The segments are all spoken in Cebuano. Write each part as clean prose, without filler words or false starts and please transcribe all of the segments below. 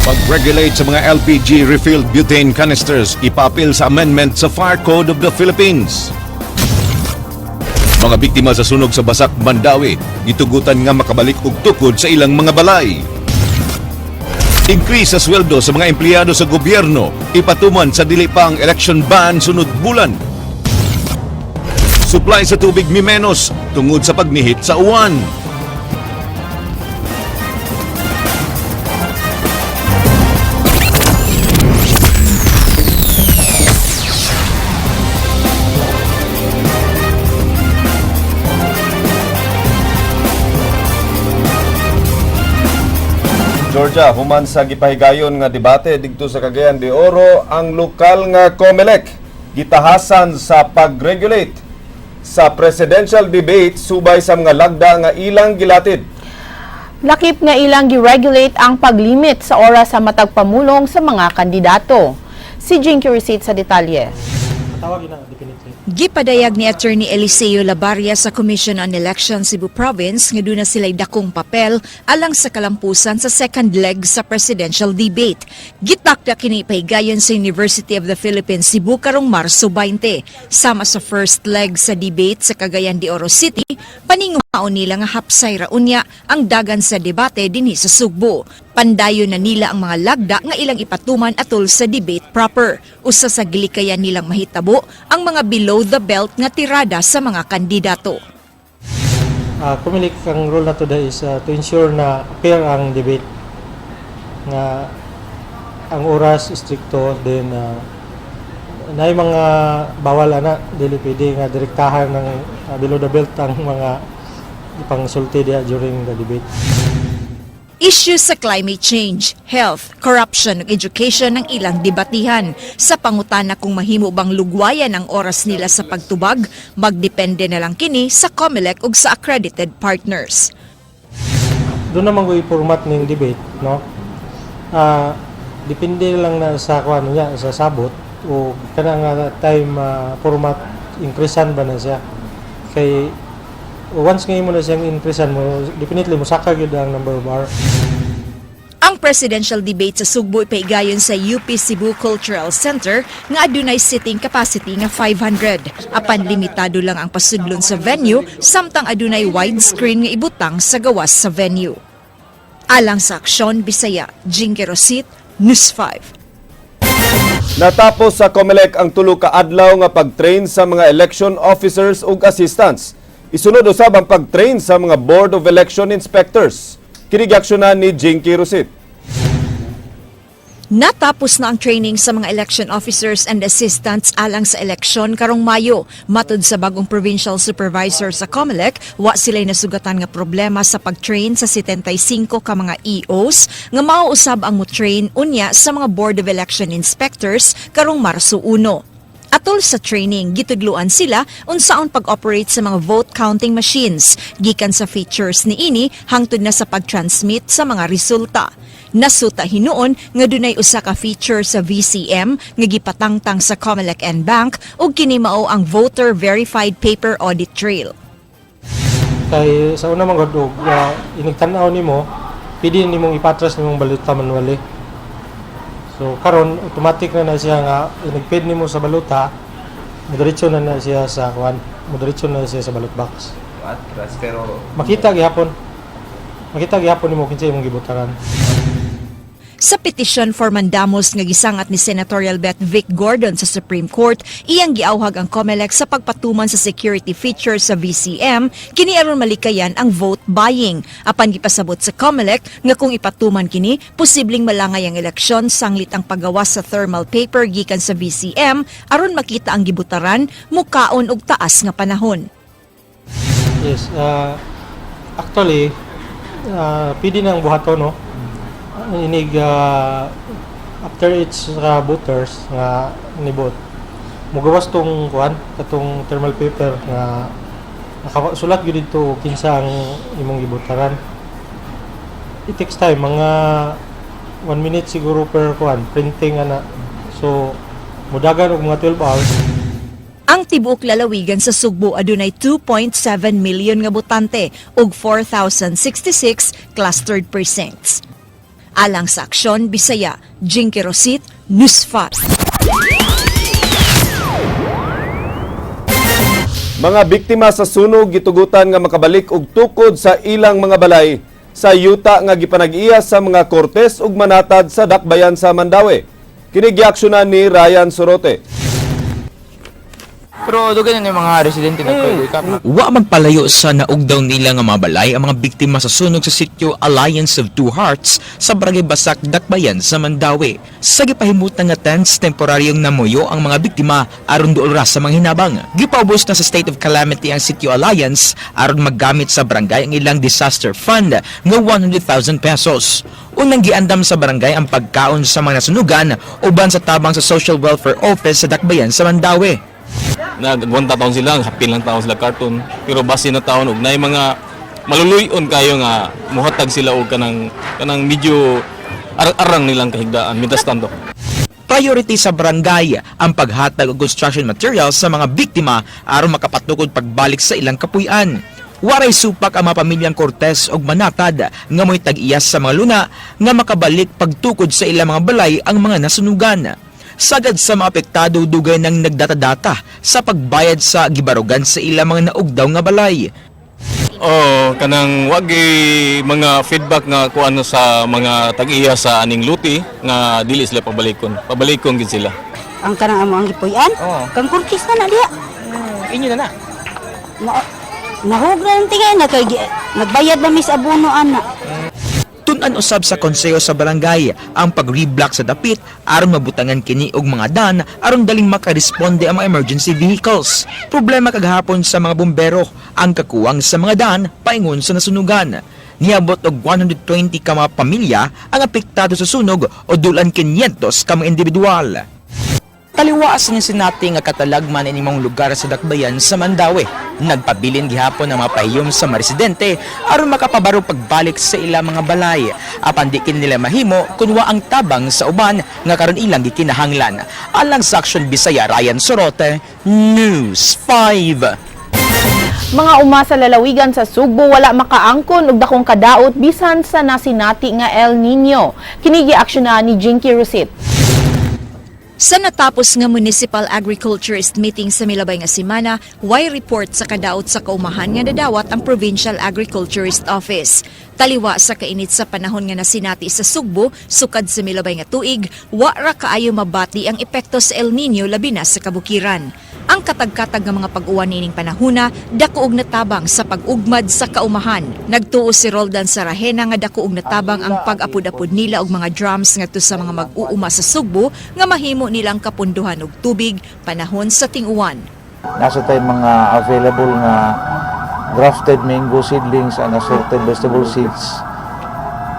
Pag-regulate sa mga LPG refilled butane canisters, ipapil sa amendment sa Fire Code of the Philippines. Mga biktima sa sunog sa Basak, Mandaue, gitugutan nga makabalik og tukod sa ilang mga balay. Increase sa sweldo sa mga empleyado sa gobyerno, ipatuman sa dili pa ang election ban sunod bulan. Supply sa tubig mimenos tungod sa pagnihit sa uwan. Georgia, human sa gipahigayon nga debate didto sa Cagayan de Oro, ang lokal nga COMELEC gitahasan sa pag-regulate sa presidential debate subay sa mga lagda nga ilang gilatid. Lakip nga ilang gi-regulate ang paglimit sa oras sa matag pamulong sa mga kandidato. Si Jinky Receipt sa detalye. Gipadayag ni Attorney Eliseo Labaria sa Commission on Elections Cebu Province nga duna sila'y dakong papel alang sa kalampusan sa second leg sa presidential debate. Gitakda kini pahigayon sa University of the Philippines Cebu karong Marso 20. Sama sa first leg sa debate sa Cagayan de Oro City, paninguhaon nila nga hapsay ra unya ang dagan sa debate dinhi sa Sugbo. Pandayon na nila ang mga lagda nga ilang ipatuman atol sa debate proper. Usa sa gilikayan nilang mahitabo ang mga below the belt nga tirada sa mga kandidato. Kumilik ang role na to is to ensure na fair ang debate, nga ang oras stricto, then naay mga bawal ana, dili pwede nga direktahan ng below the belt ang mga ipangsulti diha during the debate. Issues sa climate change, health, corruption ug education ang ilang debatihan. Sa pangutana kung mahimo bang lugwayan ang oras nila sa pagtubag, magdepende na lang kini sa COMELEC ug sa accredited partners. Doon naman ko i-format ning debate, no? Depende lang na sa kuan niya, sa sabot o kana nga time, format increasean ba na siya, kay once ngayon mo na siyang increasean mo, definitely mosaka gyud ang number of hour. Ang presidential debate sa Sugbo ipaigayon sa UP Cebu Cultural Center nga adunay sitting capacity nga 500. Apan limitado lang ang pasudlon sa venue samtang adunay widescreen nga ibutang sa gawas sa venue. Alang sa Aksyon Bisaya, Jinky Rosit, News 5. Natapos sa COMELEC ang tulo ka adlaw nga pag-train sa mga election officers ug assistants. Isunod usab ang pag-train sa mga Board of Election Inspectors. Kini giaksyonan ni Jinky Rosit. Natapos na ang training sa mga election officers and assistants alang sa eleksyon karong Mayo. Matod sa bagong provincial supervisor sa COMELEC, wa sila'y nasugatan nga problema sa pag-train sa 75 ka mga EOs nga mao usab ang mo-train unya sa mga Board of Election Inspectors karong Marso 1. Atol sa training, gitudluan sila unsaon pag-operate sa mga vote counting machines, gikan sa features niini hangtod na sa pag-transmit sa mga resulta. Nasuta hinuon nga dunay usa ka feature sa VCM nga gipatangtang sa COMELEC and Bank ug kini mao ang voter verified paper audit trail. Kay sa una man gud og inigtan-aw nimo, pwede nimong ipatras nimong baluta manually. So karon automatic na na siya nga inig-feed nimo sa baluta, mudiretso na na siya sa kuan, mudiretso na siya sa ballot box. Atras, pero Makita gihapon. Makita gihapon nimo kinsa imong gibotaran. Sa petition for mandamus nga gisangat ni Senatorial Bet Vic Gordon sa Supreme Court, iyang giawhag ang COMELEC sa pagpatuman sa security features sa VCM kini aron malikayan ang vote buying. Apan gipasabot sa COMELEC nga kung ipatuman kini, posibleng malangay ang eleksyon sanglit ang paggawas sa thermal paper gikan sa VCM aron makita ang gibutaran mukaon og taas nga panahon. Yes, actually pwede nang buhaton, no. Inig after each voters nga nibot, mugawas tong kuan, katong thermal paper nga nakasulat gyud dito kinsa ang imong gibotaran. It takes time, mga 1 minute siguro per kuan printing ana, so mudagan og mga 12 hours. Ang tibuok lalawigan sa Sugbo adunay 2.7 million nga botante ug 4,066 clustered precincts. Alang sa Aksyon Bisaya, Jinky Rosit, News 5. Mga biktima sa sunog gitugutan nga makabalik og tukod sa ilang mga balay sa yuta nga gipanag-iya sa mga Cortes ug Manatad sa Dakbayan sa Mandaue. Kini giaksyonan ni Ryan Sorote. Pero dugay na yung mga residente nagpwede ka. Wa magpalayo sa naugdaw nila nga mga balay ang mga biktima sa sunog sa sitio Alliance of Two Hearts sa Barangay Basak, Dakbayan sa Mandaue. Sa gipahimutan nga tents, temporaryong namuyo ang mga biktima aron duol ra sa mga hinabang. Gipaubos na sa state of calamity ang sitio Alliance aron maggamit sa barangay ang ilang disaster fund nga 100,000 pesos. Unang giandam sa barangay ang pagkaon sa mga nasunugan uban sa tabang sa Social Welfare Office sa Dakbayan sa Mandaue. Nagwanta taon sila, hapin lang taon sila karton. Pero base na taon og naay mga maluluyon kayo nga muhatag sila og kanang kanang medyo arang-arang nilang kahigdaan mientras tanto. Priority sa barangay ang paghatag og construction materials sa mga biktima aron makapatukod pagbalik sa ilang kapuy-an. Waray supak ang mga pamilyang Cortes og Manatad nga mo'y tag-iyas sa mga luna nga makabalik pagtukod sa ilang mga balay ang mga nasunugan. Sagad sa mga apektado, dugay nang nagdata-data sa pagbayad sa gibarugan sa ilang mga naugdaw nga balay. Oh, kanang wagi mga feedback nga kuan sa mga tag-iya sa aning luti nga dili sila pabalikon. Pabalikon gid sila. Ang kanang amo ang gipuy-an. Oo. Kang kurkis na na diha. Inyo na na. Na, nahug na ng tingay na kay nagbayad na mis abono ana. Tun-an usab sa konseho sa barangay ang pag-reblock sa dapit aron mabutangan kini og mga dan aron daling makaresponde ang mga emergency vehicles. Problema kagahapon sa mga bumbero ang kakuwang sa mga dan paingon sa nasunugan. Niabot og 120 ka mga pamilya ang apektado sa sunog o dulan 500 ka mga individual. Taliwaas ni sinati nga katalagman ini mong lugar sa Dakbayan sa Mandaue. Nagpabilin gihapon ang mga pahiyom sa mga residente aron makapabaro pagbalik sa ilang mga balay. Apan di kini nila mahimo kun wa ang tabang sa uban nga karon ilang gikinahanglan. Alang sa Action Bisaya, Ryan Sorote, News 5. Mga uma sa lalawigan sa Sugbo wala makaangkon og dakong kadaot bisan sa nasinati nga El Nino. Kini giaksyonan ni Jinky Rosit. Sa natapos nga Municipal Agriculturist Meeting sa milabay nga semana, way report sa kadaot sa kaumahan nga nadawat ang Provincial Agriculturist Office. Taliwa sa kainit sa panahon nga nasinati sa Sugbo, sukad sa milabay nga tuig, wa ra kaayo mabati ang epekto sa El Nino labi na sa kabukiran. Ang katagkatag nga mga pag-uwan nining panahuna dako og natabang sa pag-ugmad sa kaumahan. Nagtuo si Roldan Sarahena nga dako og natabang ang pag-apod-apod nila og mga drums ngadto sa mga mag-uuma sa Sugbo nga mahimo nilang kapunduhan og tubig panahon sa ting-uwan. Nasa tay mga available nga grafted mango seedlings and assorted vegetable seeds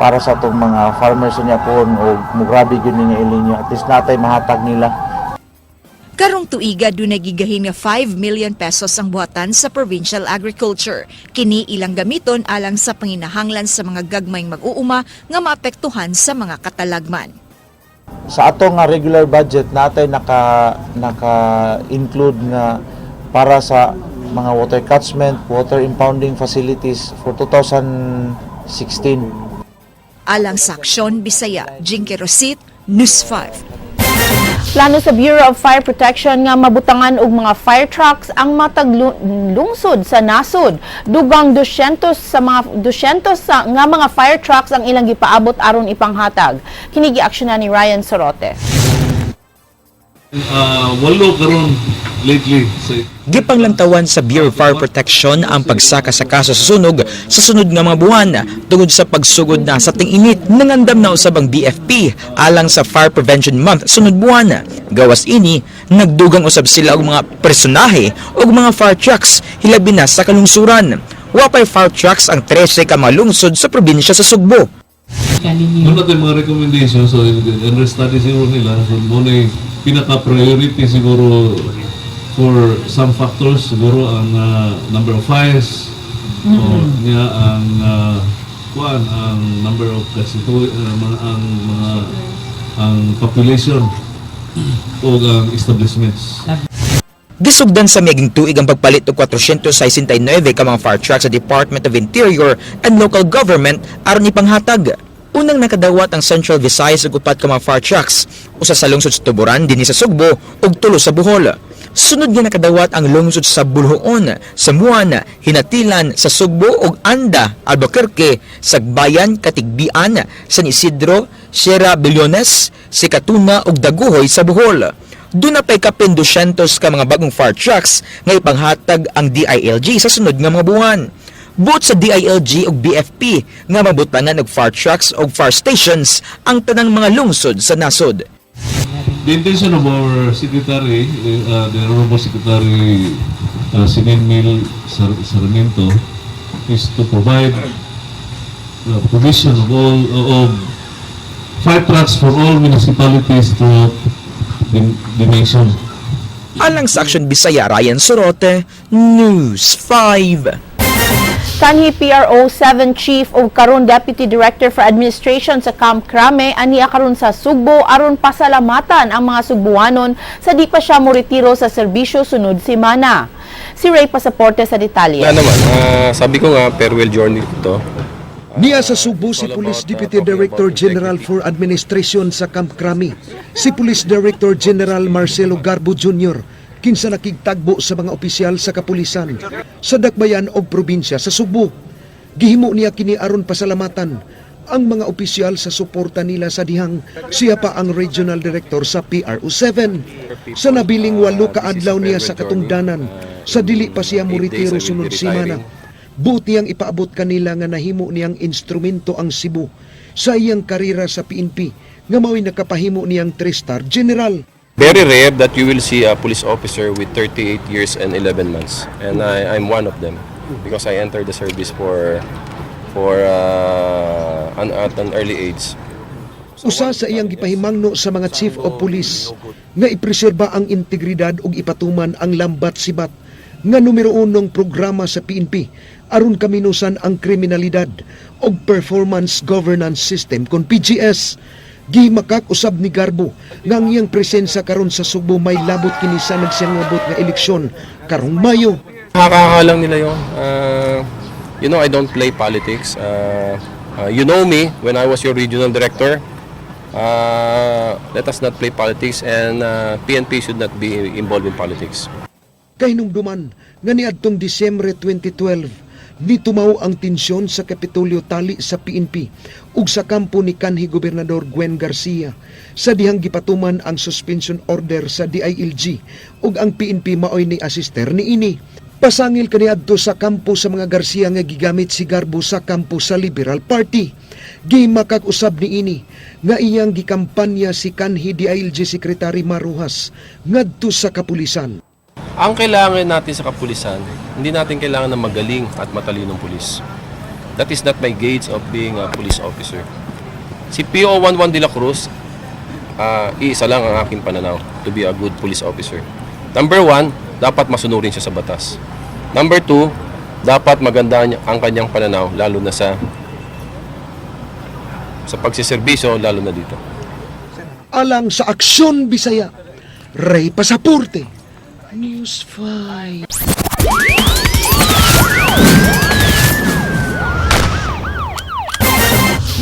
para sa atong mga farmers niya po o mugrabe gyud ni nga El Nino, at least natay mahatag nila. Karong tuiga dunay gigahin nga 5 million pesos ang buhatan sa provincial agriculture. Kini ilang gamiton alang sa panginahanglan sa mga gagmayng mag-uuma nga maapektuhan sa mga katalagman. Sa ato nga regular budget, natay naka naka include nga para sa mga water catchment, water impounding facilities for 2016. Alang sa Aksyon Bisaya, Jinky Rosit, News 5. Plano sa Bureau of Fire Protection nga mabutangan og mga fire trucks ang matag lungsod sa nasod. Dugang 200 sa mga 200 sa nga mga fire trucks ang ilang gipaabot aron ipanghatag. Kini giaksyonan ni Ryan Sorote. Walo karon lately sa Gipanglantawan sa Bureau of Fire Protection ang pagsaka sa kaso sa sunog sa sunod nga mga buwan tungod sa pagsugod na sa ting-init. Nangandam na usab ang BFP alang sa Fire Prevention Month sunod buwan. Gawas ini, nagdugang usab sila og mga personahe ug mga fire trucks hilabi na sa kalungsuran. Wa pay fire trucks ang 13 ka mga lungsod sa probinsya sa Sugbo. Muna tayo mga recommendations, so under study siguro nila, so muna yung pinaka-priority siguro for some factors, siguro ang number of fires, o niya ang kuan, ang number of kasi mga ang mga ang population o ang establishments. Gisugdan sa miaging tuig ang pagpalit og 469 ka mga fire trucks sa Department of Interior and Local Government aron ipanghatag. Unang nakadawat ang Central Visayas og upat ka mga fire trucks, usa sa lungsod sa Tuburan dinhi sa Sugbo ug tulo sa Bohol. Sunod nga nakadawat ang lungsod sa Boljoon, Samuan, Ginatilan sa Sugbo ug Anda, Albuquerque, Sagbayan, Catigbian, San Isidro, Sierra Billones, Sikatuna ug Dagohoy sa Bohol. Duna pay kapin 200 ka mga bagong fire trucks nga ipanghatag ang DILG sa sunod nga mga buwan. Buot sa DILG ug BFP nga mabutangan og fire trucks ug fire stations ang tanang mga lungsod sa nasod. The intention of our secretary, the Honorable Secretary Sinin Mil Sarmiento, is to provide the provision of fire trucks for all municipalities throughout the nation. Alang sa Action Bisaya, Ryan Sorote, News 5. Kanhi PRO 7 Chief ug karon Deputy Director for Administration sa Camp Crame aniya karon sa Sugbo aron pasalamatan ang mga Sugbuanon sa di pa siya moretiro sa serbisyo sunod semana. Si Ray Pasaporte sa detalye. Wala naman. Sabi ko nga, farewell journey ko to. Niya sa Sugbo It's si all Police about, Deputy talking Director about General integrity. for Administration sa Camp Crame, si Police Director General Marcelo Garbo Jr., kinsa nakigtagbo sa mga opisyal sa kapulisan sa dakbayan og probinsya sa Sugbo. Gihimo niya kini aron pasalamatan ang mga opisyal sa suporta nila sa dihang siya pa ang Regional Director sa PRO7. Sa nabiling 8 ka adlaw niya sa katungdanan, sa dili pa siya moretiro sunod semana, buot niyang ipaabot kanila nga nahimo niyang instrumento ang Cebu sa iyang karera sa PNP nga mao'y nakapahimo niyang 3-star general. Very rare that you will see a police officer with 38 years and 11 months. And I'm one of them because I entered the service for at an early age. Usa sa iyang gipahimangno sa mga chief of police nga ipreserba ang integridad ug ipatuman ang lambat sibat nga numero unong programa sa PNP aron kaminusan ang kriminalidad og Performance Governance System kon PGS. Gimakak usab ni Garbo nga ang iyang presensya karon sa Sugbo may labot kini sa nagsangabot nga eleksyon karong Mayo. Nakakaka lang nila yun. I don't play politics. You know me when I was your regional director. Let us not play politics and PNP should not be involved in politics. Kahinumduman nga niadtong Disyembre 2012 nitumaw ang tensyon sa Kapitolyo tali sa PNP ug sa kampo ni kanhi Gobernador Gwen Garcia sa dihang gipatuman ang suspension order sa DILG ug ang PNP maoy ni asister niini. Pasangil kaniadto sa kampo sa mga Garcia nga gigamit si Garbo sa kampo sa Liberal Party. Gimakag-usab niini nga iyang gikampanya si kanhi DILG Secretary Mar Roxas ngadto sa kapulisan. Ang kailangan natin sa kapulisan, hindi natin kailangan ng magaling at matalinong pulis. That is not my gauge of being a police officer. Si PO11 de la Cruz, iisa lang ang aking pananaw to be a good police officer. Number one, dapat masunurin siya sa batas. Number two, dapat maganda ang kanyang pananaw, lalo na sa pagsiservisyo, lalo na dito. Alang sa Aksyon Bisaya, Ray Pasaporte, News 5.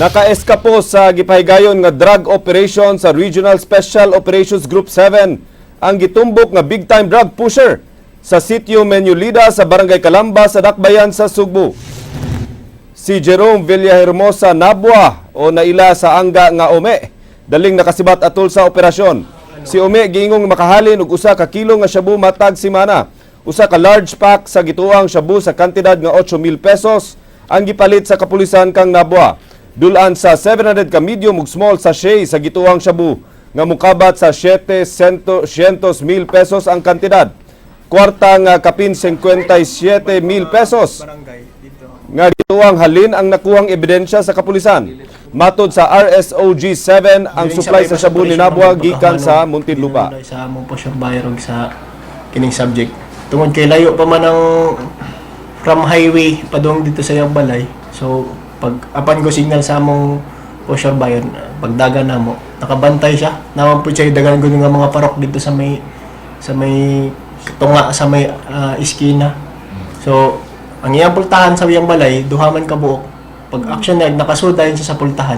Nakaeskapo sa gipahigayon nga drug operation sa Regional Special Operations Group 7 ang gitumbok nga big time drug pusher sa sitio Menyulida sa Barangay Kalamba sa Dakbayan sa Sugbo. Si Jerome Villahermosa Nabua o naila sa angga nga Ome daling nakasibat atol sa operasyon. Si Ome giingong makahalin og 1 ka kilo nga shabu matag semana. 1 ka large pack sa gituang shabu sa kantidad nga 8,000 pesos ang gipalit sa kapulisan kang Nabua. Dulan sa 700 ka medium ug small sachet sa gituang shabu nga mukabat sa 700 mil pesos ang kantidad. Kwarta nga kapin 57 mil pesos nga gituang halin ang nakuhang ebidensya sa kapulisan. Matod sa RSOG 7, ang supply sa shabu ni Nabua gikan sa Muntinlupa. Sa among posyon buyer og sa kining subject. Tungod kay layo pa man ang from highway padung dito sa iyang balay. So pag apan ko signal sa among posyon buyer, pagdagan namo, nakabantay siya. Naman po siya dagan ko nga mga parok dito sa may tunga sa may iskina. So ang iyang pultahan sa iyang balay, duha man ka buok. Pag action niya, nakasuda yun siya sa pultahan.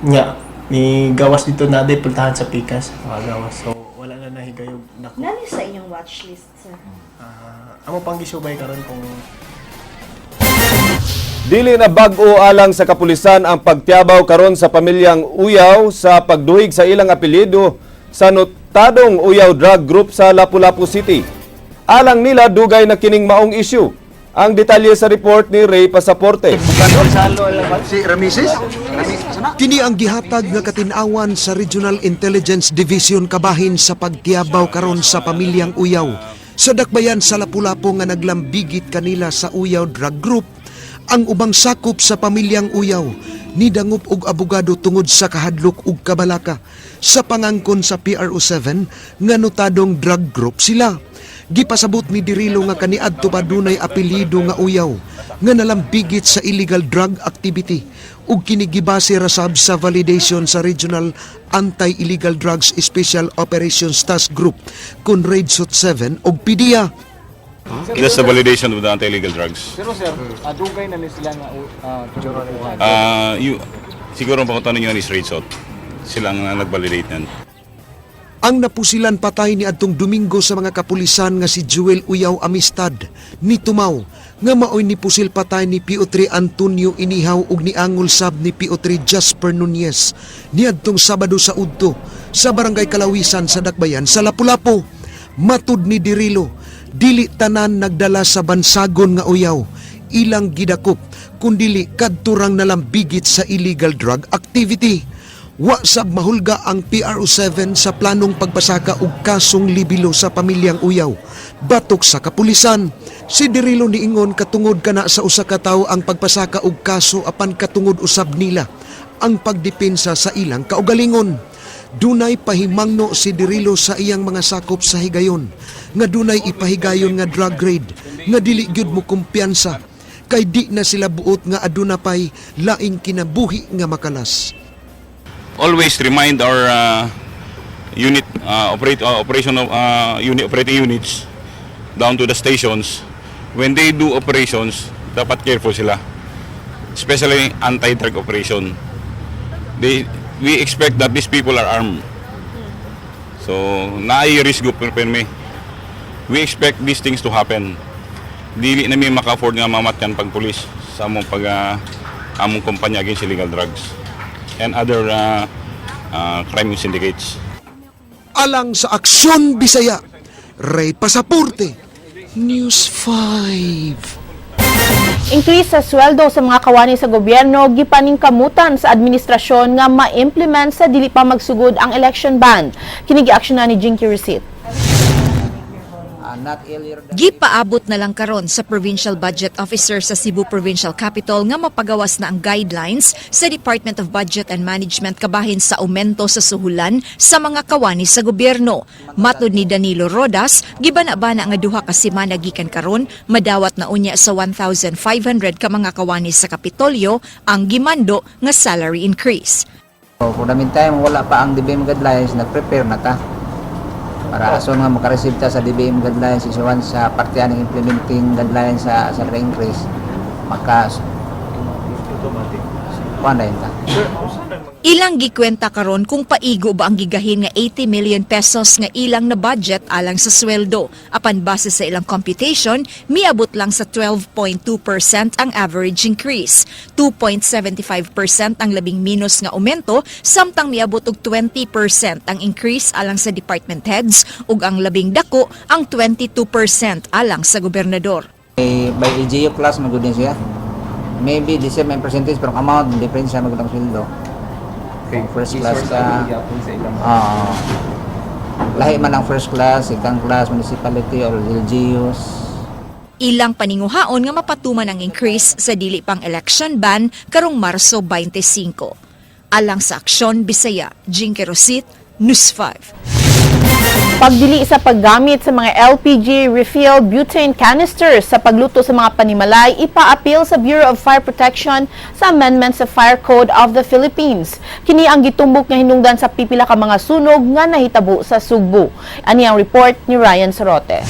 Nya, ni gawas dito na day pultahan sa pikas. Makagawas. So, wala na nahigayog. Nako. Nani sa inyong watchlist, sir? Amo pang gisubay karon kung Dili na bag-o alang sa kapulisan ang pagtiyabaw karon sa pamilyang Uyaw sa pagduhig sa ilang apelyido sa notadong Uyaw Drug Group sa Lapu-Lapu City. Alang nila, dugay na kining maong issue. Ang detalye sa report ni Ray Pasaporte. Si Ramises? Kini ang gihatag nga katin-awan sa Regional Intelligence Division kabahin sa pagtiyabaw karon sa pamilyang Uyaw sa dakbayan sa Lapu-Lapu nga naglambigit kanila sa Uyaw Drug Group. Ang ubang sakop sa pamilyang Uyaw nidangop og abogado tungod sa kahadlok ug kabalaka sa pangangkon sa PRO 7 nga notadong drug group sila. Gipasabot ni Dirilo nga kaniadto pa dunay apelyido nga Uyaw nga nalambigit sa illegal drug activity ug kini gibase ra sab sa validation sa Regional Anti-Illegal Drugs Special Operations Task Group kon RAIDSOT 7 og PDEA. That's the validation of the anti-illegal drugs. Pero sir, adugay na ni sila nga Siguro ang pangutana nyo is RAIDSOT. Sila ang nag-validate nan. Ang napusilan patay ni adtong Domingo sa mga kapulisan nga si Jewel Uyaw Amistad ni Tumaw nga maoy ni pusil patay ni PO3 Antonio Inihaw ug niangol sab ni PO3 Jasper Nunez niadtong Sabado sa udto sa Barangay Kalawisan sa Dakbayan sa Lapu-Lapu. Matud ni Dirilo, dili tanan nagdala sa bansagon nga Uyaw ilang gidakop, kundili kadturang nalambigit sa illegal drug activity. Wa sab mahulga ang PRO 7 sa planong pagpasaka og kasong libelo sa pamilyang Uyaw batok sa kapulisan. Si Dirilo niingon katungod kana sa usa ka tawo ang pagpasaka og kaso, apan katungod usab nila ang pagdepensa sa ilang kaugalingon. Dunay pahimangno si Dirilo sa iyang mga sakop sa higayon nga dunay ipahigayon nga drug raid nga dili gyud mo kumpiyansa kay di na sila buot nga aduna pay laing kinabuhi nga makalas. Always remind our unit operate operation of unit operating units down to the stations, when they do operations, dapat careful sila, especially anti-drug operation. They we expect that these people are armed, so naay risk group permi. We expect these things to happen. Dili na mi maka-afford nga mamatyan pag pulis sa among pag among kumpanya against illegal drugs and other crime syndicates. Alang sa Aksyon Bisaya, Ray Pasaporte, News 5. Increase sa sweldo sa mga kawani sa gobyerno gipaningkamutan sa administrasyon nga ma-implement sa dili pa magsugod ang election ban. Kini giaksyonan ni Jinky Receipt. Gipaabot na lang karon sa Provincial Budget Officer sa Cebu Provincial Capital nga mapagawas na ang guidelines sa Department of Budget and Management kabahin sa aumento sa suhulan sa mga kawani sa gobyerno. Matod ni Danilo Rodas, gibana-bana nga 2 ka semana gikan karon madawat na unya sa 1,500 ka mga kawani sa Kapitolyo ang gimando nga salary increase. So, for the meantime, wala pa ang DBM guidelines, nag-prepare na ta. Para ason nga makareceive ta sa DBM guidelines, is once sa parte aning implementing guidelines sa salary increase, maka kuan na yun ta. Ilang gikwenta karon kung paigo ba ang gigahin nga 80 million pesos nga ilang na budget alang sa sweldo. Apan base sa ilang computation, miabot lang sa 12.2% ang average increase. 2.75% ang labing minus nga aumento, samtang miabot og 20% ang increase alang sa department heads ug ang labing dako ang 22% alang sa gobernador. Eh, by LGU class magud din siya. Maybe the same ang percentage pero ang amount difference siya magud ang sweldo. Kung first class ka, lahi man ang first class, second class, municipality or LGUs. Ilang paninguhaon nga mapatuman ang increase sa dili pang election ban karong Marso 25. Alang sa Aksyon Bisaya, Jinky Rosit, News 5. Pagdili sa paggamit sa mga LPG refill butane canisters sa pagluto sa mga panimalay, ipa-appeal sa Bureau of Fire Protection sa amendment sa Fire Code of the Philippines. Kini ang gitumbok nga hinungdan sa pipila ka mga sunog nga nahitabo sa Sugbo. Ani ang report ni Ryan Sorote.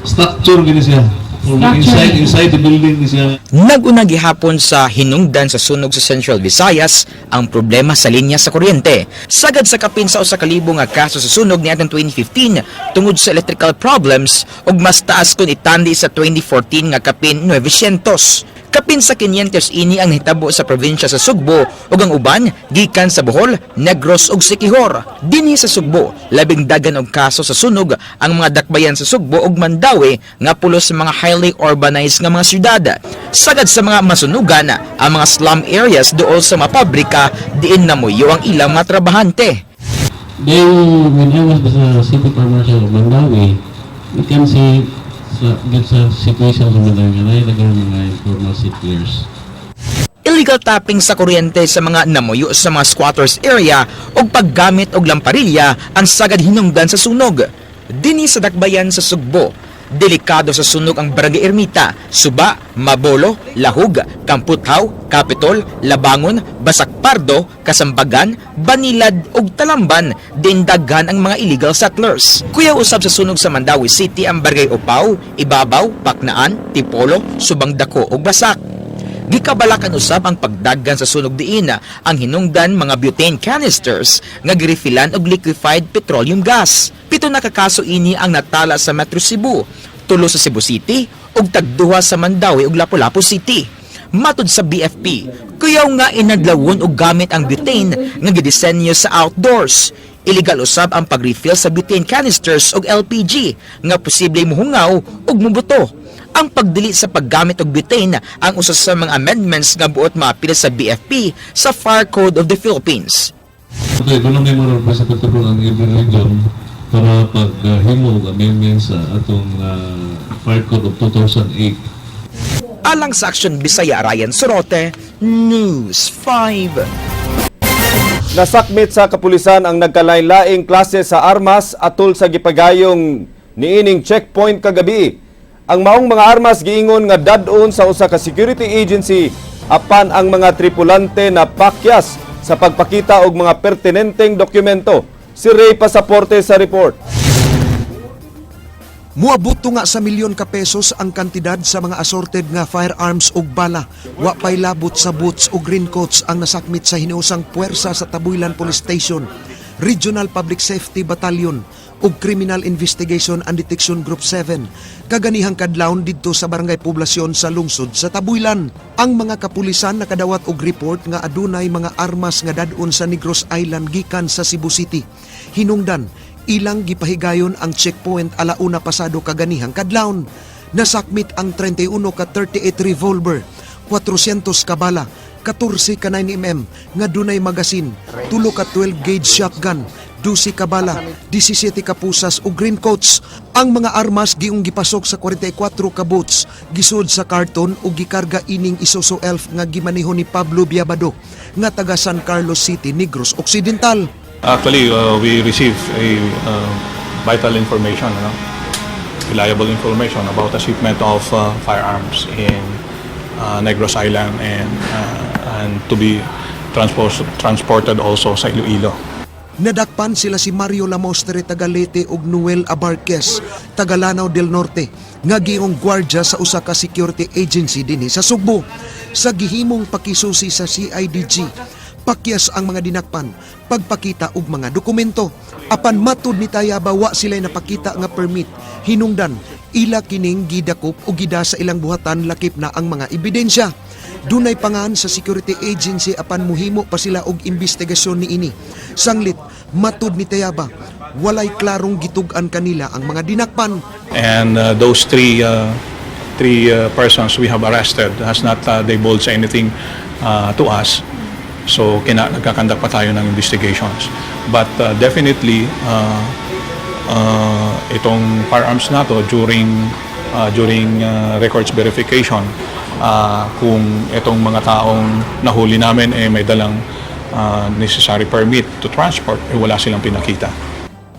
Structure gini siya. Inside the building siya. Nag-una gihapon sa hinungdan sa sunog sa Central Visayas ang problema sa linya sa kuryente. Sagad sa kapin sa 1,000 nga kaso sa sunog niadtong 2015 tungod sa electrical problems ug mas taas kung itandi sa 2014 nga kapin 900. Kapin sa 500 ini ang nahitabo sa probinsya sa Sugbo ug ang uban gikan sa Bohol, Negros ug Siquijor. Dinhi sa Sugbo, labing dagan og kaso sa sunog ang mga dakbayan sa Sugbo ug Mandaue nga pulos sa mga highly urbanized nga mga syudad. Sagad sa mga masunugan, ang mga slum areas duol sa mga pabrika diin namuyo ang ilang mga trabahante. Then, when I was the city commercial of Mandaue, you can see sa situation sa Mandaue nga naay daghang mga informal settlers. Illegal tapping sa kuryente sa mga namuyo sa mga squatters area ug paggamit og lamparilya ang sagad hinungdan sa sunog. Dinhi sa dakbayan sa Sugbo, delikado sa sunog ang Barangay Ermita, Suba, Mabolo, Lahug, Kamputhaw, Capitol, Labangon, Basak Pardo, Kasambagan, Banilad ug Talamban din daghan ang mga illegal settlers. Kuyaw usab sa sunog sa Mandaue City ang Barangay Upaw, Ibabaw, Paknaan, Tipolo, Subang Dako ug Basak. Gikabalakan usab ang pagdagan sa sunog diin ang hinungdan mga butane canisters nga girefilan og liquefied petroleum gas. 7 na ka kaso ini ang natala sa Metro Cebu, 3 sa Cebu City ug tagduha sa Mandaue ug Lapu-Lapu City. Matud sa BFP, kuyaw nga inadlawon og gamit ang butane nga gidisenyo sa outdoors. Illegal usab ang pag-refill sa butane canisters og LPG nga posible muhungaw ug mubuto. Ang pagdili sa paggamit og butane ang usa sa mga amendments nga buot maapil sa BFP sa Fire Code of the Philippines. Okay, kung may mga representative ang every region para paghimo og amendments sa atong Fire Code of 2008. Alang sa Action Bisaya, Ryan Sorote, News 5. Nasakmit sa kapulisan ang nagkalain-laing klase sa armas atol sa gipagayong niining checkpoint kagabi. Ang maong mga armas giingon nga dad-on sa usa ka security agency, apan ang mga tripulante na pakyas sa pagpakita og mga pertinenteng dokumento. Si Ray Pasaporte sa report. Muabot nga sa milyon ka pesos ang kantidad sa mga assorted nga firearms ug bala. Wa pay labot sa boots ug raincoats ang nasakmit sa hinuusang puwersa sa Tabuilan Police Station, Regional Public Safety Battalion ug Criminal Investigation and Detection Group 7 kaganihang kadlawon didto sa Barangay Poblasyon sa lungsod sa Tabuilan. Ang mga kapulisan nakadawat og report nga adunay mga armas nga dad-on sa Negros Island gikan sa Cebu City. Hinungdan, ilang gipahigayon ang checkpoint 1:00 pasado kaganihang kadlawon. Nasakmit ang 31 ka 38 revolver, 400 ka bala, 14 ka 9 mm nga dunay magasin, 3 ka 12 gauge shotgun, 12 ka bala, 17 ka pusas ug raincoats. Ang mga armas giung gipasok sa 44 ka boots, gisud sa karton ug gikarga ining Isuzu Elf nga gimaneho ni Pablo Biabado nga taga San Carlos City, Negros Occidental. Actually, we received a vital information, ano? Reliable information about a shipment of firearms in Negros Island and to be transported also sa Iloilo. Nadakpan sila si Mario Lamostre, taga Leyte, ug Noel Abarquez, taga Lanao del Norte, nga giingong gwardya sa usa ka security agency dinhi sa Sugbo. Sa gihimong pakisusi sa CIDG, pakyas ang mga dinakpan pagpakita og mga dokumento. Apan matud ni Tayaba, wa sila napakita nga permit. Hinungdan, ila kining gidakop o gida sa ilang buhatan lakip na ang mga ebidensya. Dunay pangan sa security agency apan muhimo pa sila og investigasyon niini. Sanglit, matud ni Tayaba, walay klarong gitug-an kanila ang mga dinakpan. And those three persons we have arrested has not divulged anything to us. So nagka-conduct pa tayo ng investigations. But definitely itong firearms na to during records verification, kung itong mga taong nahuli namin eh may dalang necessary permit to transport, eh wala silang pinakita.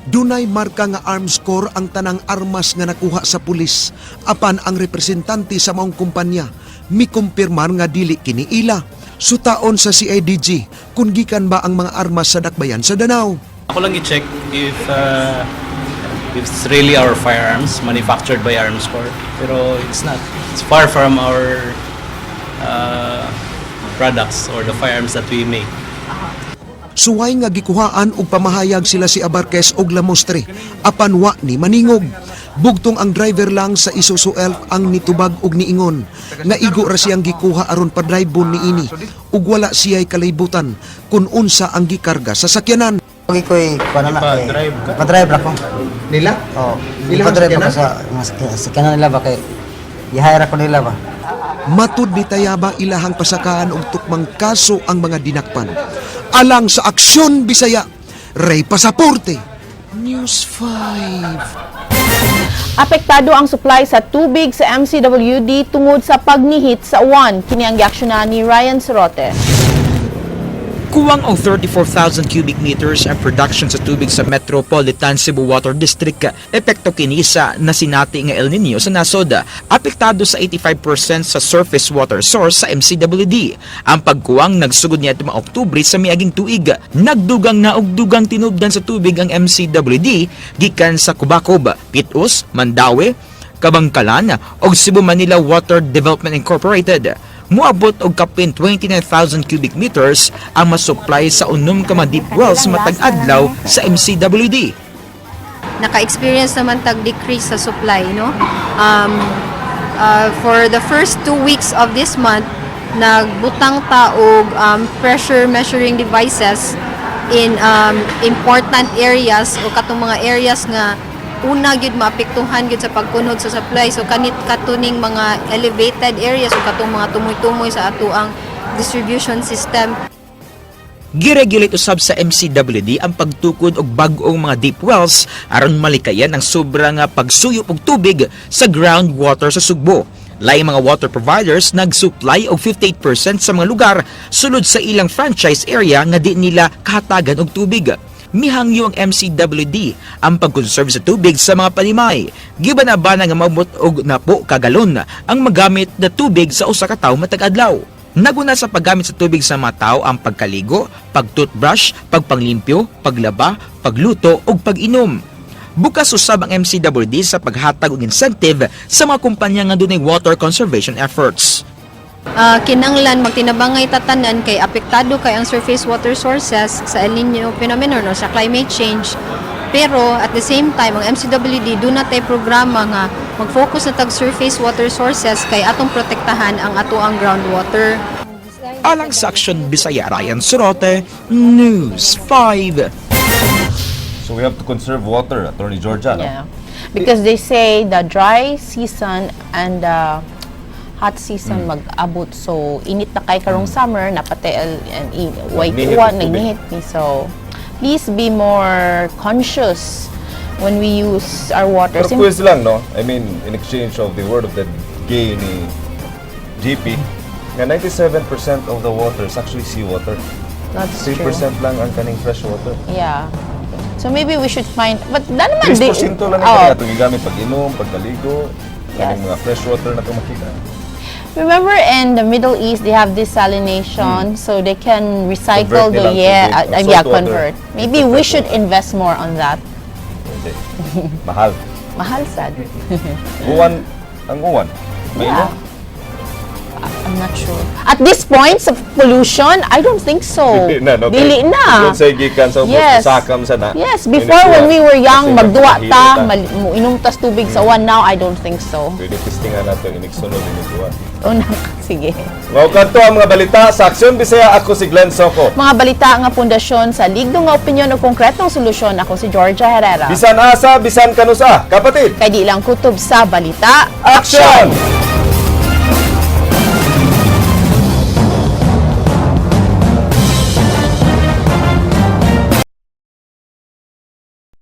Dunay marka nga Armscor ang tanang armas nga nakuha sa pulis. Apan ang representante sa maong kumpanya mikumpirmar nga dili kini ila. Sutaon sa CIDG kung gikan ba ang mga armas sa dakbayan sa Danao. Ako lang i-check if If it's really our firearms manufactured by Armscor. Pero it's not. It's far from our products or the firearms that we make. Suway nga gikuhaan og pamahayag sila si Abarquez og Lamostre apan wa ni maningog. Bugtong ang driver lang sa Isuzu Elf ang nitubag og niingon nga igo ra siyang gikuha aron padribon niini ug wala siya'y kalaybutan kun unsa ang gikarga sa sakyanan. Pagi ko'y kuno na kay pa-drive ra ko. Nila? Oo. Ilang Pa-drive sakyanan? ako sa mga sakyanan nila ba kay i-hire ako nila ba. Matud ni Tayaba, ilahang pasakaan og tukmang kaso ang mga dinakpan. Alang sa Aksyon Bisaya, Ray Pasaporte, News 5. Apektado ang supply sa tubig sa MCWD tungod sa pagnihit sa uwan. Kini ang giaksyonan ni Ryan Sorote. Kuwang og 34,000 cubic meters ang production sa tubig sa Metropolitan Cebu Water District. Epekto kini sa nasinati nga El Nino sa nasod. Apektado sa 85% sa surface water source sa MCWD. Ang pagkuwang nagsugod niya mga Oktubre sa miaging tuig. Nagdugang na og dugang tinubdan sa tubig ang MCWD gikan sa Kubakob, Pitus, Mandaue, Kabangkalan ug Cebu Manila Water Development Incorporated. Muabot og kapin 29,000 cubic meters ang masupply sa 6 ka mga deep wells matag adlaw sa MCWD. Naka-experience naman tag decrease sa supply, no? For the first 2 weeks of this month, nagbutang ta og pressure measuring devices in important areas o katong mga areas nga una gyud maapektuhan gyud sa pagkunhod sa supply. So kanit katuning mga elevated areas o katong mga tumoy-tumoy sa atoang distribution system. Giregulate usab sa MCWD ang pagtukod og bag-ong mga deep wells aron malikayan ang sobra nga pagsuyop og tubig sa groundwater sa Sugbo. Laing mga water providers nag-supply og 58% sa mga lugar sulod sa ilang franchise area nga di nila kahatagan og tubig. Mihangyo ang MCWD ang pag-conserve sa tubig sa mga panimay. Gibanabana nga maabot og 10 ka galon ang magamit na tubig sa usa ka tawo matag adlaw. Naguna sa paggamit sa tubig sa mga tao ang pagkaligo, pag-toothbrush, pagpanglimpyo, paglaba, pagluto ug pag-inom. Bukas usab ang MCWD sa paghatag og incentive sa mga kumpanya nga dunay water conservation efforts. Kinanglan magtinabangay tatanan kay apektado kay ang surface water sources sa El Nino phenomenon o sa climate change. Pero at the same time, ang MCWD duna tay programa nga mag-focus na tag surface water sources kay atong protektahan ang atoang groundwater. Alang sa Aksyon Bisaya, Ryan Sorote, News 5. So we have to conserve water, Attorney Georgia, no? Yeah. Because they say the dry season and the hot season mag-abot. So, init na kay karong summer, napatay and white Nagnihit uwan, ang tubig. Nagnihit ni. So, please be more conscious when we use our water. Pero quiz lang, no? I mean, in exchange of the word of the gay ni GP, nga 97% of the water is actually seawater. That's 3% true. lang ang kaning fresh water. Yeah. So maybe we should find, but na naman 3% lang ang Oh, kaning atong gigamit pag inom, pagkaligo, kaning mga fresh water na itong makita. Remember in the Middle East they have desalination, so they can recycle Convert the nilang tubig, yeah, salt water convert. Maybe into we fresh should water. invest more on that. Hindi. Mahal. Mahal sad. Uwan, ang uwan. Mainom? Yeah. I'm not sure. At this point sa pollution, I don't think so. Dili na, no? Dili na. Kung sa gikan sa ubos, Yes. sakam sa na. Yes, before when we were young, Kasi magduwa nagpahilo ta, inom tas tubig sa uwan. Now, I don't think so. Pwede testingan nato inig sunod inig uwan. Oh, na, sige. Mao kadto ang mga balita sa Aksyon Bisaya. Ako si Glenn Soco. Mga balita nga pundasyon sa ligdong nga opinyon o konkretong solusyon. Ako si Georgia Herrera. Bisan asa, bisan kanusa. Kapatid, Kay di lang kutob sa balita. Aksyon!